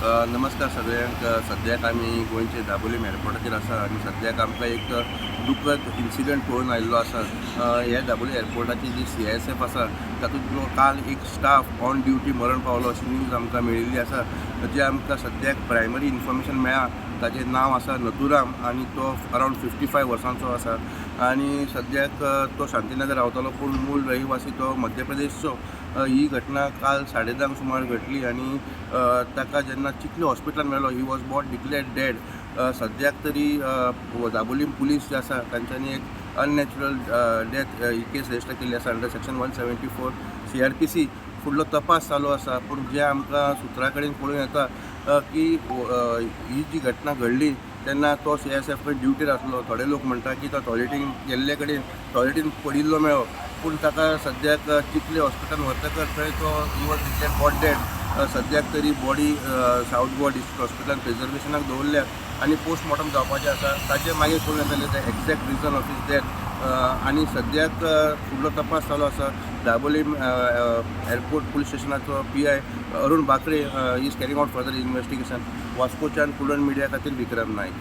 नमस्कार सगळ्यांक. सद्याक आमी गोंयचे दाबोलीम एअरपोर्टाचेर आसा आनी सद्याक आमकां एक दुखद इन्सिडंट पळोवन आयिल्लो आसा. ह्या दाबोली एअरपोर्टाची जी सीआयएसएफ आसा, तातूंतलो काल एक स्टाफ ऑन ड्युटी मरण पावलो अशी न्यूज आमकां मेळिल्ली आसा. जे आमकां सद्याक प्रायमरी इन्फॉर्मेशन मेळ्ळा, ताजें नांव आसा नथुराम आनी तो अरावंड 55 वर्सांचो आसा आनी सद्याक तो शांतीनगर रावतालो, पूण मूळ रहिवासी तो मध्य प्रदेशचो. ही घटना काल 10:30 सुमार घडली आनी ताका जेन्ना चिखली हॉस्पिटलान व्हेलो, he was brought declared dead. सद्याक तरी दाबोलीम पुलीस जे आसा, तांच्यांनी एक अननॅचरल डेथ ही केस रजिस्टर केल्ली आसा अंडर सेक्शन 174 सीआरपीसी. फुडलो तपास चालू आसा, पूण जे आमकां सुत्रा कडेन पळोवंक येता की ही जी घटना घडली तेन्ना तो सीआयएसएफ कडेन ड्युटीर आसलो. थोडे लोक म्हणटा की तो टॉयलेटीन गेल्ले कडेन टॉयलेटीन पडिल्लो मेळ्ळो, पूण ताका सद्याक चिखले हॉस्पिटलान व्हरतकच थंय तो he was declared brought dead. सद्याक तरी बॉडी सावथ गोवा डिस्ट्रिक्ट हॉस्पिटलान प्रिजर्वेशनाक दवरल्या आनी पोस्टमॉर्टम जावपाचें आसा. ताचे मागीर कळून येतलें the exact reason of his death. आनी सद्याक फुडलो तपास चालू आसा. दाबोलीम एअरपोर्ट पुलीस स्टेशनाचो PI Arun Bakre is carrying out further investigation. वास्कोच्यान prudent media खातीर विक्रम नायक.